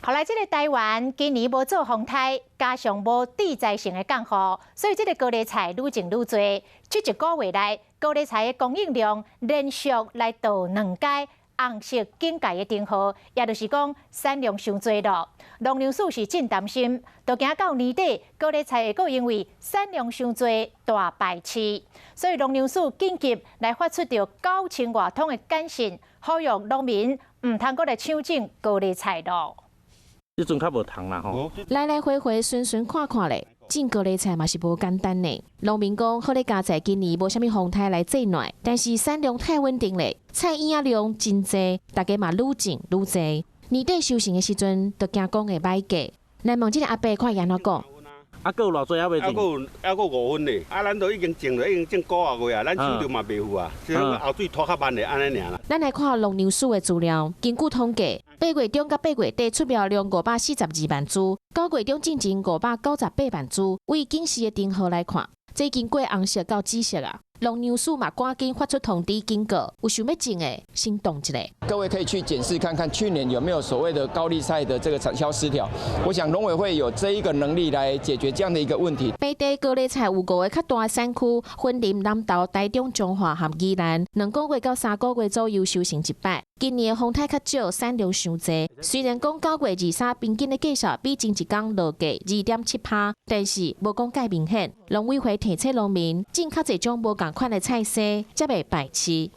後來，這个台灣今年無做風颱，加上無致災性的降雨，所以這个高麗菜愈種愈濟。這一個月內，高麗菜的供應量連續來到兩階紅色警戒的燈號，也就是講產量傷濟囉。農糧署是真擔心，都驚到年底高麗菜會閣因為產量傷濟大敗市，所以農糧署緊急來發出著9000外通的簡訊，呼籲農民毋通閣來搶種高麗菜囉。這陣較無通啦吼。來來回回巡巡看看咧，種高麗菜嘛是無簡單呢。農民講，好咧佳在今年無啥物風颱來作亂，但是產量太穩定咧，菜葉仔量真濟，大家嘛愈種愈濟。年底收成的時陣，就驚講會歹價。來問這个阿伯看伊按怎講？啊，閣有偌濟猶未種？猶閣有，猶閣5分咧。啊，咱都已經種了，已經種九個月啊，咱收著嘛袂赴啊，只後水拖較慢咧，按呢爾啦。咱來看農糧署的資料，根據統計，8月中佮8月底出苗量542萬株，9月中進前598萬株。為警示的燈號來看，這經過紅色到紫色啊。農糧署嘛趕緊發出通知警告，有想欲種的先動一下。各位可以去檢視看看去年有沒有所謂的高麗菜的這個產銷失調。我想農委會有這一個能力來解決這樣的一個問題。平地高麗菜有五個較大產區，雲林、南投、台中、彰化和宜蘭，2個月到3個月左右收成一擺。今年的風颱較少，產量傷濟。雖然講9月23平均的價數比前一工落價2.7趴，但是無講蓋明顯。農委會提醒農民種較濟種無仝款的菜色，才袂敗市。